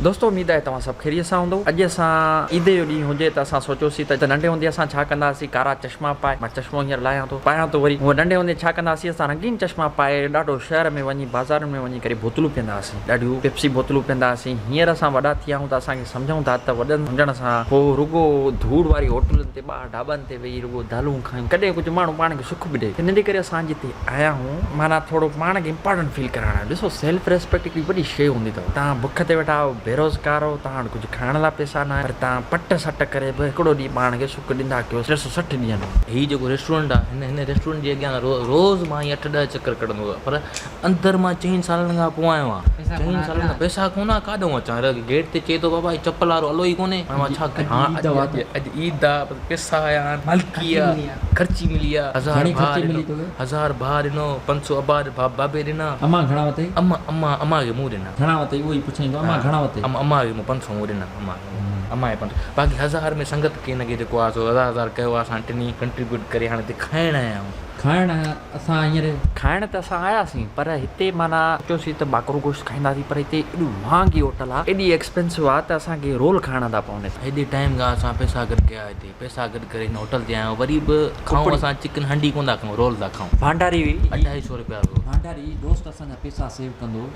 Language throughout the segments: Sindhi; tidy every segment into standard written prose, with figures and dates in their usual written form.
دوستو اميد آهي توهان سڀ خيريت سان هوندو. اڄ اسان عيد جو ڏينهن هجي ته اسان سوچيوسين ته ننڍي هوندي اسان ڇا ڪندا هئاسين ڪارا چشما پائي مان چشمو هينئر لاهيان ٿو پايان ٿو وري هونء ننڍي هوندي ڇا ڪندا هئاسين اسان رنگين چشما پائي ڏاڍو شهر ۾ وڃي بازارن ۾ وڃي ڪري بوتلون پيئندا هئاسين ڏاڍيون پيپسي بوتلون پيئندا هئاسين هينئر اسان وڏا ٿي ويا آهيون ته اسان کي سمجهون ٿا ته وڏن هجڻ سان پوء رڳو ڌوڙ واري هوٽلن تي ٻاهر ڍاٻن تي ويهي رڳو دالون کايون ڪڏهن ڪجهه ماڻهو پاڻ کي سک به ڏئي ان جي ڪري اسان جتي آيا آهيون معنيٰ ٿورو پاڻ کي امپارٽنٽ فيل ڪرائڻ آيا ڏسو سيلف ريسپيڪٽ هڪڙي وڏي شيء هوندي اٿو توهان بک تي ويٺا آهيو بيروزگار آهيو توهان وٽ ڪجهه کائڻ لاء پئسا ناهن پر توهان پٽ سٽ ڪري به هڪڙو ڏينهن پاڻ کي سک ڏيندا ڪيو 360 ڏينهن ۾. هي جيڪو ريسٽورنٽ آهي هن هن ريسٽورنٽ جي اڳيان روز مان ائين اٺ ڏهه چڪر ڪڍندو هئس پر اندر مان چئن سالن کان پوء آيو آهيان چئن سالن کان پئسا ڪونه آ ڪاڏئون اچان گيٽ تي چئي ٿو بابا هي چپل وارو الو ئي ڪونهي هاڻي مان ڇا ڪيان اڄ عيد آ پئسا آيا آهن مالڪي آ خرچي ملي آ هزار ڀاء ڏنو هزار ڀاء ڏنو 500 ابا بابي ڏنا امان گهڻا وتئي اما اما اما کي مون ڏنا گهڻا وتئي اهو ئي پڇائين ٿو امان گهڻا وتئي اما اما کي مون 500 مون ڏنا اما اما کي 500 باقي هزار ۾ سنگت ڪين کي جيڪو آ سو هزار هزار ڪيو آ اسان ٽنهي ڪنٽريبيوٽ ڪري هاڻي هتي کائڻ آيا آهيون. کائڻ اسان هينئر. کائڻ ته اسان آياسين پر هتي معنيٰ سوچيوسين ته ٻاڪرو گوشت کائينداسين پر هتي ايڏي مهانگي هوٽل آ ايڏي ايڪسپينسو آ ته اسان کي رول کائڻا ٿا پون هتي. هيڏي ٽائيم کان اسان پئسا گڏ ڪيا هتي پئسا گڏ ڪري هن هوٽل تي آيا آهيون وري به کائون اسان چڪن هنڊي ڪونه ٿا کائون رول ٿا کائون. ڀانڊاري هئي. اڍائي سو رپيا رول. ڀانڊاري دوست اسان جا پئسا سيو ڪندو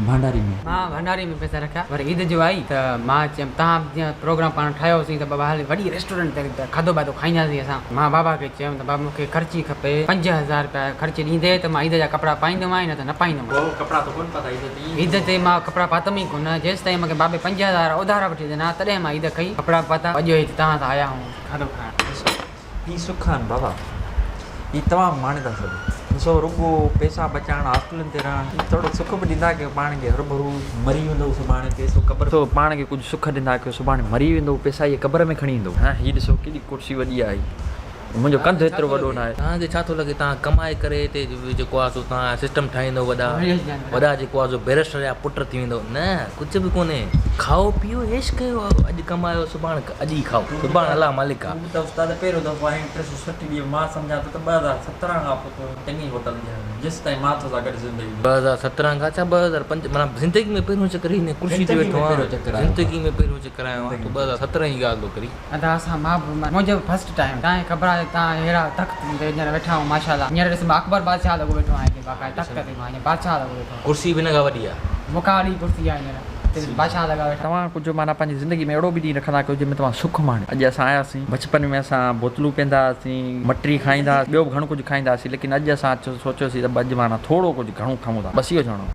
ڀانڊاري ۾. مان ڀانڊاري ۾ پئسا رکيا وري عيد جو آئي ته مان چيم تهان جيئن پروگرام پاڻ ٺاهيوسين ته بابا هل وڏي ريسٽورنٽ تي کاڌو باڌو کائينداسين اسان مان بابا کي چيم ته بابا مون کي خرچي کپي 5000 رپيا خرچي ڏيندي ته مان عيد جا ڪپڙا پائيندومانء نه ته نه پائيندومانء. پوء ڪپڙا ته ڪونه پاتا عيد تي. عيد تي مان ڪپڙا پاتم ئي ڪونه جيستائين مون کي بابي 5000 اڌارا وٺي ڏنا تڏهن مان عيد کئي ڪپڙا پاتا اڄ هت توهان سان آيا آهيون کاڌو کائڻ. ڏسو هي سک آهن بابا هي توهان به ماڻي ٿا سگهو. ڏسو رڳو پئسا بچائڻ هاسٽلن تي رهڻ هي ٿورو سک به ڏيندا ڪيو پاڻ کي هرڀرو مري ويندو سڀاڻي پئسو قبر. ڏسو پاڻ کي ڪجهه سک ڏيندا ڪيو سڀاڻي مري ويندو پئسا اهي قبر ۾ کڻي ايندو. ها هي ڏسو ڪيڏي ڪرسي وڏي آهي. منهنجو ڪنڌ ايترو وڏو ناهي. توهان کي ڇا ٿو لڳي توهان ڪمائي ڪري هتي جيڪو آهي سو توهان سسٽم ٺاهيندو وڏا وڏا جيڪو آهي سو بئريسٽر جا پٽ ٿي ويندو نه ڪجهه به ڪونهي کائو پيئو عيش ڪيو اڄ ڪمايو سڀاڻ اڄ ئي کائو سڀاڻ الله مالڪ آهي. تون ته استاد پهريون دفعو آهين 360 ڏينهن مان سمجهان ٿو ته 2017 کان پوء تون چڱي هوٽل تي آهين جيستائين مان توسان گڏ زندگي ۾. 2017 کان ڇا 2005 معنيٰ زندگي ۾ پهريون چڪر هن ڪرسي تي ويٺو آهيان زندگي ۾ پهريون چڪر آيو آهيان تون 2017 جي ڳالهه ٿو ڪرين. ادا اسان مان به منهنجو به فرسٽ ٽائيم تان کي خبر آهي تان اهڙا تخت تي هينئر ويٺا آهيون ماشاءالله هينئر ڏس مان اڪبر بادشاهه لڳو ويٺو آهيان هتي باقاعده تخت تي مان هينئر بادشاهه لڳو ويٺو آهيان. ڪرسي به هن کان وڏي آهي. مون کان وڏي ڪرسي آهي هينئر هتي بادشاهه لڳا ويٺا. توهان ڪجهه معنيٰ پنهنجي زندگي ۾ اهڙو به ڏينهن رکندا ڪيو جنهن ۾ توهان سک ماڻيو. اڄ اسان آياسين بچپن ۾ اسان بوتلون پيئندا هئاسين مٽري کائيندا هئاسين ٻيو به گهڻو ڪجهه کائيندا هئاسين ليڪن اڄ اسان سوچيوسين ته اڄ معنيٰ ٿورو ڪجهه گهڻو کائون ٿا بس اهو چوڻو هو.